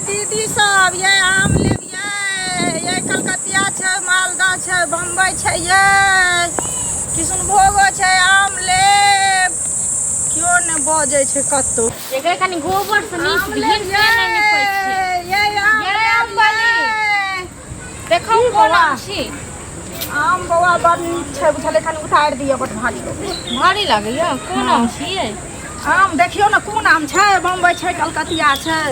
दीदी सब ये आम लेबियै ये कलकतिया छै मालदह छै बम्बई छै ये किशनभोगो छै आम लेब केओ नहि बजै छै कतौ। एकर कनि गोबर से नीक आम भिन से नहि निपै छै। ये आम ये लेब आम वाली। ये। देखो की कोन बौआ? आम छी। आम बौआ बड़ नीक छै बुझलियै, कनि उतारि दिअ, बड भारी लगै। भारी लागैया? कोन आम छियै? आम देखियौ ने कोन आम छै, बम्बई छै, कलकतिया छै,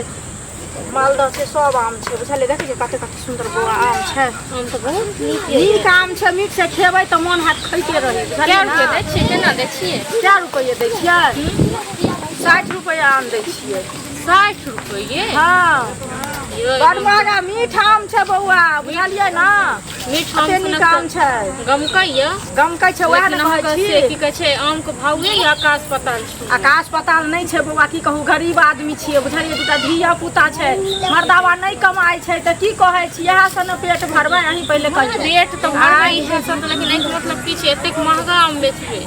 मालदह छै, सब आम छै बुझलियै। देखै छियै कते कते सुन्दर बौआ आम छै। आम तऽ बहुत नीक यऽ। नीक आम छै, मीठ छै, खेबै तऽ मोन हैत खाइते रही। कै बुझलियै रुपये ने? दै छियै? केना दै छियै? कै रुपैए दै छियै? 60 रुपैआ आम दै छियै। 60 रुपये? हँ। यौ, बड़ महगा मीठ आम छै बौआ, बुझलियै ने? मीठ आम कते नीक आम छै, गमकैया। गमकै छै, वएह ने लेकिन कहै अहाँके छी। से की कहै छै, आमके भावे या आकाश पाताल छू? आकाश पाताल नहि छै बौआ, की कहू, गरीब आदमी छियै बुझलियै, दूटा धिया पुता छै, मर्दावा नहि कमाइ छै, तऽ की कहै छी, इएह से ने पेट भरबै? अहीं पहिले कहियौ। पेट तऽ भरबै इएह सब, लेकिन एहिके मतलब की छै एतेक महगा आम बेचबै?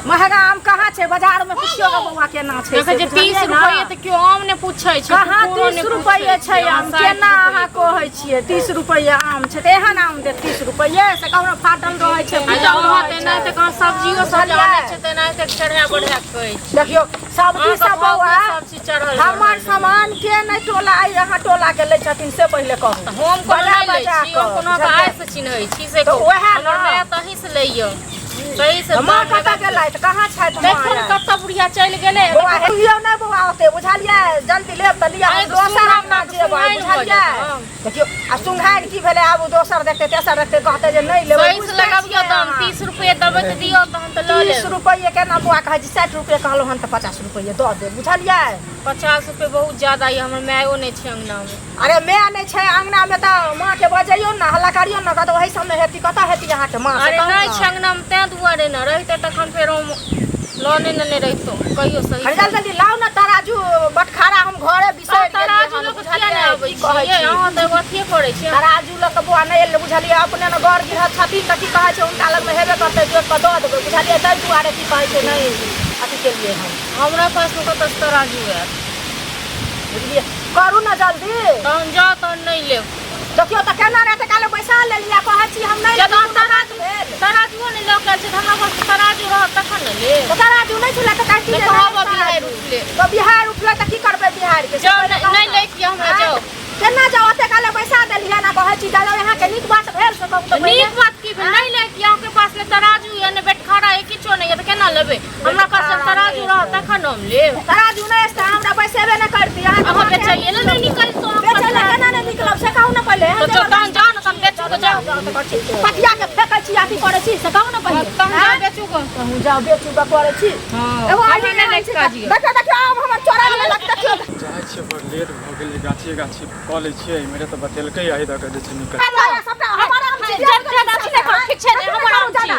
महगा आम कहाँ छै? बाजार में पुछियो गे बौआ केना छै देखै से, छै बुझलियै 30 ने? रुपये तऽ केओ आम नहि पूछै छै, कहाँ कुकुरो 30 नहि रुपये पूछै छै आम? अहाँ 60 केना अहाँ रुपये कहै छियै 30 रुपये आम छै तऽ एहन आम देत 30 रुपये? से कहू, फाटल रहै छै, आ जँ फूटल अहाँ रहै तऽ एनाहिते छै। कहाँ सब्जियो सब जे बुझलियै? आनै छै तऽ एनाहिते चढ़ा बढ़ा कऽ कहै छै। देखियौ सब्जी अहाँके सब भाव बौआ, सब चीज चढ़ल हमर बढ़ल। सामान के नहि टोला आइ अहाँ टोला के लै छथिन से पहिले कहू। तऽ हम कोनो बजा नहि लै बजा छी, हम कऽ, कोनो बुझलियै? आइ से चिन्है छी से तऽ कहू। उएह हमर ने। माय तऽ अहीं से लैया सही से। तऽ माँ दाम कतऽ लगा कऽ। गेलथि? कहाँ छथि माँ देखो ने आइ? कतऽ बुढ़िया चलि गेलै। बौआ हे लियौ ने बौआ ओते, बुझलियै? जल्दी लेब तऽ लिअ, हम आइ दोसर सुंघा अंगना तऽ जेबै। सुंघाइन भऽ बुझलियै? जायत आम। देखियौ आ सुंघाइन की भेलै, आब ओ दोसर देखतै, तेसर देखतै, कहतै जे नहि लेबै। सही से बुझिते लगाबियौ छियै दाम। अहाँ। 30 रुपये देबै तऽ दियौ, तहन तऽ लऽ 30 लेब। रुपैए केना बौआ कहै छी? 60 रुपैए कहलहुँ हन तऽ 50 रुपैए दऽ देब, बुझलियै? 50 रुपये बहुत ज्यादा यऽ, हमर मायो नहि छै अंगनामे। अरे माय नहि छै अंगनामे तऽ माँके बजैयौ ने, हल्ला करियौ ने, कतऽ ओहि सबमे हेती, कतऽ हेती अहाँके माँ से अरे कहू नहि ने। छै अंगनामे तें दुआरे ने, रहितै तखन फेर हम लऽ नहि नेने रहितहुँ। कहियौ सही अरे से। जल्दी जल्दी लाउ ने तराजू, बटखारा हम घरे बिसरि गेलियै तराजू हन, लऽ कऽ किया बुझलियै? नहि आबै की कहै छियै छी? अहाँ? तऽ एगो अथिये करै छियै। तराजू लऽ कऽ बौआ नहि एलै, बुझलियै? अपने ने गौर गृहस्थ छथिन तऽ की कहै छै, हुनका लगमे हेबे करतै, जोड़ि कऽ दऽ देबै, बुझलियै? ताहि दुआरे की कहै छै, नहि अथी केलियै हन। हमरा पासमे कतऽसँ तराजू आयत? बुझलियै? करू ने जल्दी। तहन जाउ, तहन नहि लेब। देखियौ तऽ केना रहतै, काल्हि बैसा लेलियै, कहै छी हम नहि जब लेबै, अहाँ कोनो बात भेल? तराजुओ नहि लऽ कऽ आयल छै तऽ हमरा पास तराजू रहत तखन ने लेब। तऽ तराजू नहि छलै तऽ कहती तऽ जे कहब नहि बिहाड़ि तराजू। उठले। तऽ बिहार उठले तऽ की करबै बिहार के से जाउ, पहिले नहि कहू नहि ने। लैके यऽ हमरा। आँय? जाउ। केना जाउ? ओते काले बैसा देलियै ने, कहै छी जाउ, अहाँके नीक बात भेल से कहू तऽ पहिले। नीक बात की भेल? नहि लैके यऽ। अहाँके पास ने तराजू यऽ ने बेटखारा यऽ, किछो नहि यऽ, तऽ केना लेबै? हमरा पास जब बेटखारा तराजू नहि रहत छै। तखन हम लेब। तराजू नहि अछि तऽ हमरा बैसेबे नहि करती अहाँके अहाँ माँ के। बेचैये लए नहि निकलतौ अहाँ बेचै लए केना नहि निकलब से कहू ने पहिले। तऽ तहन जाउ ने, तहन बेचू कऽ जाउ। पटिया के फेकै छी, अथी करै छी से कहू ने पहिले। तहन जाउ बेचू कऽ। कहूँ जाउ बेचू कऽ करै छी। हँ। एगो हमरा आम नहि लैके काज यऽ। देखियौ देखियौ, आम हमर चोरा लेलक, देखियौ। चाहै छियै, बड़ लेट भऽ गेलै, गाछिए गाछी कऽ लै छियै। मेरे तऽ बतेलकै एहि दऽ कऽ जे छै निकल। सबटा हमर आम छी। जब जब अथी नहि करू, ठीक छै ने? हमर आम छी।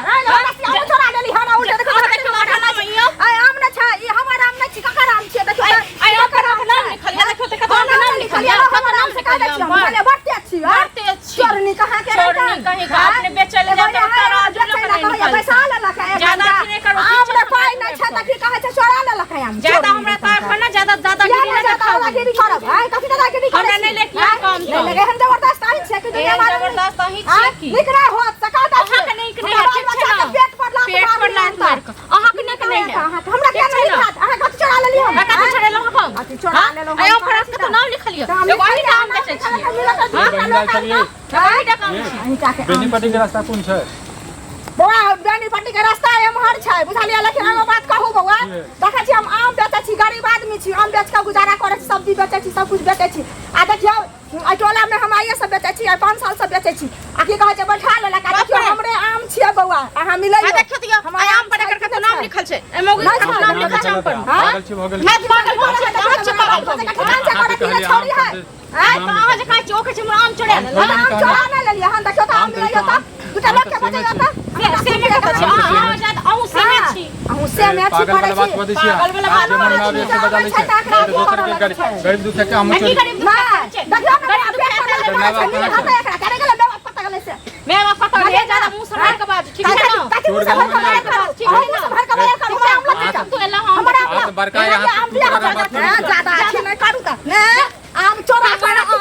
आम चोरा लेली हन, उल्टे देखियौ। अहाँ देखियौ हमर नाम यऽ। आइ आम नहि छै, ई हमर आम नहि छी, ककर आम छियै? देखियौ तऽ, आइ आम ककर आम नाम छै? लिखल यऽ, देखियौ तऽ कतऽ हँ, नाम नाम लिखल लिखल यऽ, यऽ, कतऽ हमर नाम आम से कह दै लिखल छी हम, यऽ? बुझलियै? बड़ तेज छी, हँ? बड़ तेज छी। चोरनी कहाँ के चोरनी रहितन? कहीं के, हँ? अपने बेचै लए जाउ तऽ एगो यहाँ तराजू लऽ बेचै कऽ लए नहि कहैया, निकलतै। बैसा लेलक है एक ज्यादा घंटा। अथी नहि करू, आम ठीक मे छै, पाइ नहि छै तऽ की कहै छै, चोरा लेलक है आम। ज्यादा चोरनी हमरा कहाँ तार के। पर ना ज्यादा किया दादागिरी नहि नहि ज्यादा देखाबू। दादागिरी करब? आँय, कथी दादागिरी करै हमरा छी? नहि लैके यऽ आँय? काम नहि ताम। लगे, एहन जबरदस्त अहीं छियै कि दुनिया एहन भरिमे? जबरदस्त अहीं आँय? छियै की? नीक नहि होत से कह दै छियै। अहाँके नीक नहि हमरा हैत, ठीक बाल छै बच्चाके ने? पेट पर लात पेट पर मारलियै लात तऽ। मारि कऽ। अहाँके नीक नहि हैत। अहाँके हमरा ठीक किया छै नहि ने? हैत? अहाँ कथी चोरा लेलियै हम? कथी आँय? चोरेलहुँ हम? कथी चोरा लेलहुँ हम? आइ कहै पर छी कतऽ तऽ। नाम लिखल यऽ? तऽ हम एगो अहीं लिखलियै, नाम बेचै छियै। मिलत तऽ हँ? दूटा लोक चलियै। एगो अहीं टा काम छी। अहीं टा के आम बेनीपट्टी के रास्ता कोन छै? बौआ, बेनीपट्टी के रास्ता एम्हर छै, बुझलियै? लेकिन एगो बात कहू बौआ, की? देखै छी हम आम बेचै छी, गरीब आदमी छी, आम बेच कऽ गुजारा करै छी, सब्जी बेचै छी, सब कुछ बेचै छी। आ देखियौ एहि टोलामे हम आइए से बेचै छी, आइ 5 साल से बेचै छी, आ की कहै छै, बैठा लेलक। आ देखियौ हमरे आम छियै बौआ, अहाँ मिलैयौ। आ देखियौ तऽ यौ, हमर आइ आम पर छै एकर कि कतऽ नहि नाम छै? लिखल छै? एहिमे ओकर नहि कतऽ छै, नाम नहि लिखल छै आम पर? पागल छी भऽ गेल। नहि पागल भऽ गेल, अहाँ छी पागल भऽ गेल। ठेकान छै अहाँके करऽ की कहलियै छौड़ी आम है? पर जे आँय? नाम तऽ अहाँ जे कहै छी, ओ कहै छै हमरा आम चोरा आम लेलक। थोड़े आम चोरा नहि लेलियै हन, देखियौ तऽ आम आम मिलैयौ तऽ तऽ दूटा आम लोकके तऽ सेमे बजैयौ छै। तऽ। से सेमे कतऽ छै? आम तऽ अहाँ सेमे अहाँ जादा अहूँ सेमे छी। अहूँ सेमे छी पागल करै वाला बात छी। बजै छियै। पागल वाला अहाँ जे बात मन मे बजै आबे से बजा लै छै, छै। तऽ एकरा तऽ दोसर के करऽ गरीब छै। गरीब दुखिया के हम आ की चोरी गरीब दुखिया नहि, करै छै? देखियौ ने गरीब बौआ, पेट दुखिया पर करै लात छै। मारै छै, नीक हेतै एकरा, केने गेलै माय बाप कतऽ गेलै से? माय बाप कतऽ गेलै? ज्यादा मुँह सम्हारि कऽ बाजू, ठीक छै ने? कथी मुँह चोर सम्हारि कऽ गली में बाजू? बाजू, ठीक छै अहूँ ने? मुँह सम्हारि कऽ बाजू, हमरा आम लग अहाँ तू एलहुँ हम हमरा अहाँ तऽ बड़का आम यहाँ लिअ, तू तोरा बात नहि, करै ज्यादा अथी नहि करू तऽ। नहि, आम चोरा कऽ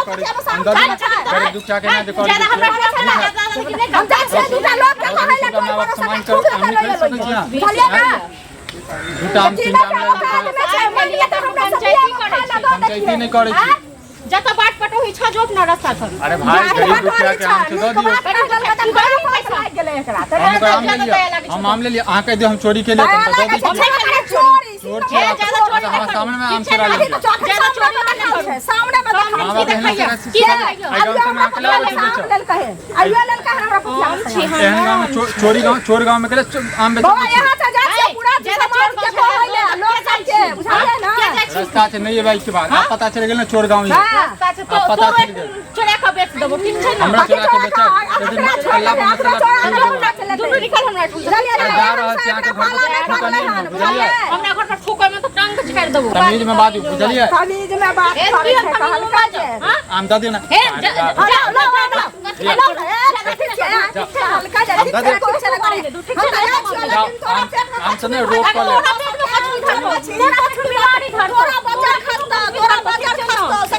करै हम दऽ दियौ ने, गरीब दुखिया के ना जे करै ज्यादा हमरा छियै। पैसा ना ज्यादा लेकिन नहि हम जाइ छियै दूटा लोग के कहै लए टोल पड़ोस सामान के खूब आम लऽ नहि खरीद सकै लेबै छी अहाँ? बुझलियै ना दूटा आम तीनटा आम लऽ लेबै। पंचायती नहि करै छी। जतऽ बाट पटोही छ जो अपना रास्ता पर। अरे भाई गरीब दुखिया के आम से दऽ दियौ। हम ओकर आम ले लिअ, हम आम ले लिअ। अहाँ कहि दियौ हम चोरी केलियै तऽ हम तऽ दऽ दै छी। चोर छी हे, ज्यादा चोरी अच्छा, हमरा नहि करू। सामने मे आम चोरा अभी लेलियै। तो चौखट ज्यादा सामने चोरी में नहि देखाल करू। छै, सामने में देखाल माँ छै। बाप एहन देखैया? से की सिखा- देखैया? एहि गाँव से अहाँ अकेला आबै छी बेचऽ। आइयो लेलकै हन हमरा पुतिया आम छी से। एहन गाँव में चोरी गाँव चोर गाँव में केले आम बेचऽ बौआ यहाँ से जाइ छियै पूरा ज्यादा समाज चोर के गाँव कहै ले लोग सबके बुझलियै ना। के जाइ छी? रास्ता छै नहि एबै के बाद आब पता चलि गेल ने चोर गाँव ये। हाँ। रास्ता छै तो आब पता तोरो चलि गेल। चोरा कऽ बेच देबो ठीक छै ना। हमरा बाकी चोरा के चोरा बेचब के लेकिन अपना छोड़ अल्लाह देबै, पर अपना मसला चोरा के छोड़ि देबै। हमरा चलेतै। दुनू निकल हमरा टोल से। बुझलियै ना? जा रहल छी अहाँके घर पर ठोकऽ नहि ने, बुझलियै? हमरा घर पर ठोकर में तो टांग के छाड़ि देबो। तमीज में बाजू बुझलियै? तमीज में बात हे, करै की छै हम तमीज में कहलकै बाजब? जे। हाँ? आम दऽ दियौ ने। हे, जा हाँ, जा लो, लो, लो, लो, लो, ए, ठीक छै, ठीक छै, हल्का जे, ठीक छै, ठीक छै, ठीक छै। हम तऽ जाइ छियौ, लेकिन तोरा पेट में आम से नहि रोक कऽ ले। तोरा पेट में कछुआ धरतौ, तोरा बच्चा खसतौ, तोरा बच्चा खसतौ।